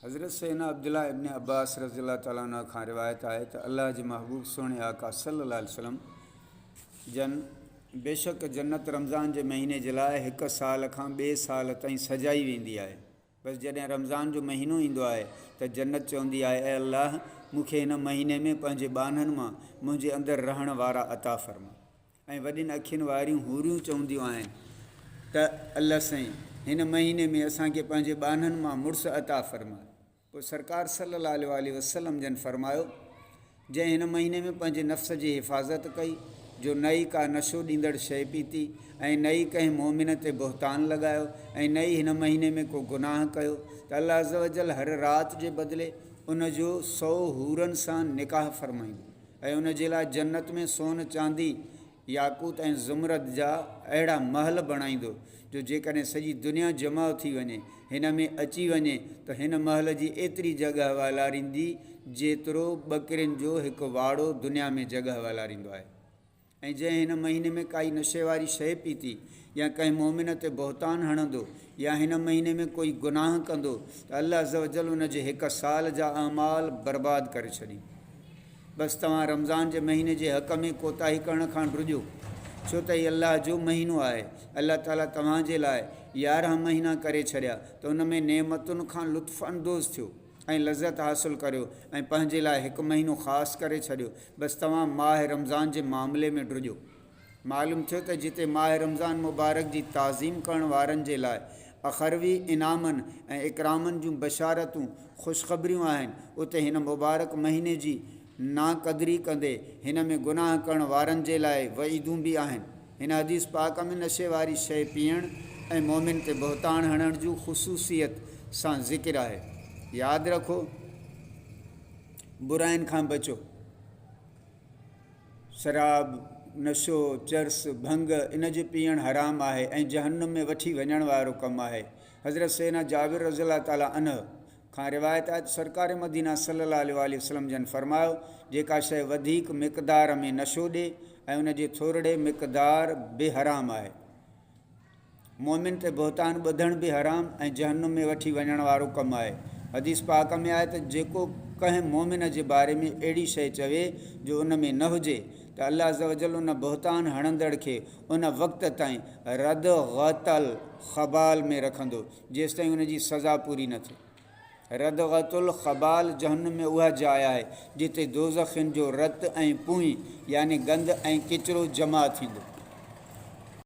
حضرت سيدنا عبدالله ابن عباس رضي الله تعالٰي عنه کان روايت آهي ته الله جي محبوب سهڻي آقا صلي الله عليه وسلم جن بيشڪ جنت رمضان جي مهيني جي لاء هڪ سال کان ٻئي سال تائين سجائي ويندي آهي بس جڏهن رمضان جو مهينو ايندو آهي ته جنت چوندي آهي اي الله مون کي هن مهيني ۾ پنهنجي ٻانهن مان منهنجي اندر رهڻ وارا عطا فرما. ۽ وڏين اکين واريون حوريون چونديون آهن ته الله سائين! هن مهيني ۾ اسان کي پنهنجي ٻانهن مان مڙس عطا فرماء. پوء سرڪار صلّي الله عليه واٰله وسلّم جن فرمايو، جنهن هن مهيني ۾ پنهنجي نفس جي حفاظت ڪئي، جو نه ئي ڪا نشو ڏيندڙ شيء پيتي ۽ نه ئي ڪنهن مؤمن تي بهتان لڳايو ۽ نه ئي هن مهيني ۾ ڪو گناهه ڪيو ته الله عزّوجلّ هر رات جي بدلي ان جو سو حورن سان نڪاح فرمائيندو. ۽ ان جي لاء جنت ۾ سون، چاندي، ياقوت ۽ زمرد جا اهڙا محل بڻائيندو، جو جيڪڏهن سڄي دنيا جمع ٿي وڃي، هن ۾ اچي وڃي ته هن محل جي ايتري جڳهه والاريندي، جيترو ٻڪرين جو هڪ واڙو دنيا ۾ جڳهه والاريندو آهي. ۽ جنهن هن مهيني ۾ ڪائي نشي واري شيء پيتي يا ڪنهن مؤمن تي بهتان هڻندو يا هن مهيني ۾ ڪوئي گناهه ڪندو ته الله عزّوجلّ ان جي هڪ سال جا اعمال برباد ڪري ڇڏيندو. بس توهان رمضان جي مهيني جي حق ۾ ڪوتاهي ڪرڻ کان ڊڄو، ڇو ته هي الله جو مهينو آهي. الله تعاليٰ توهان جي لاء 11 مهينا ڪري ڇڏيا ته ان ۾ نعمتن کان لطف اندوز ٿيو. ۽ لذت حاصل ڪريو ۽ پنهنجي لاء هڪ مهينو خاص ڪري ڇڏيو، بس توهان ماهه رمضان جي معاملي ۾ ڊڄو. معلوم ٿيو ته جتي ماهه رمضان مبارڪ جي تعظيم ڪرڻ وارن جي لاء اخروي انعامن ۽ اڪرامن جون بشارتون، خوشخبريون، آهن، اتي هن مبارڪ مهيني جي ناقدري ڪندي هن ۾ گناهه ڪرڻ وارن جي لاء وعيدون به آهن. هن حديث پاڪ ۾ نشي واري شيء پيئڻ ۽ مؤمن تي بهتان هڻڻ جون خصوصيت سان ذڪر آهي. ياد رکو! براين کان بچو. شراب، نشو، چرس، ڀنگ ان جو پيئڻ حرام آهي ۽ جهنم ۾ وٺي وڃڻ وارو ڪم آهي. حضرت سيدنا جابر رضي الله تعالٰي عنه کان روايت آهي ته سرڪار مدينه صلّي الله عليه واٰله وسلّم جن فرمايو، جيڪا شيء وڌيڪ مقدار ۾ نشو ڏي ۽ ان جي ٿورڙي مقدار به حرام آهي. مؤمن تي بهتان ٻڌڻ به حرام ۽ جهنم ۾ وٺي وڃڻ وارو ڪم آهي. حديث پاڪ ۾ آهي ته جيڪو ڪنهن مؤمن جي باري ۾ اهڙي شيء چوي جو ان ۾ نه هجي ته الله عزّوجلّ ان بهتان هڻندڙ کي ان وقت تائين ردغة الخبال ۾ رکندو جيستائين ان جي سزا پوري نه ٿئي. ردغة الخبال جهنم ۾ اها جاء آهي، جتي دوزخين جو رت ۽ پونء يعني گند ۽ ڪچرو جمع ٿيندو.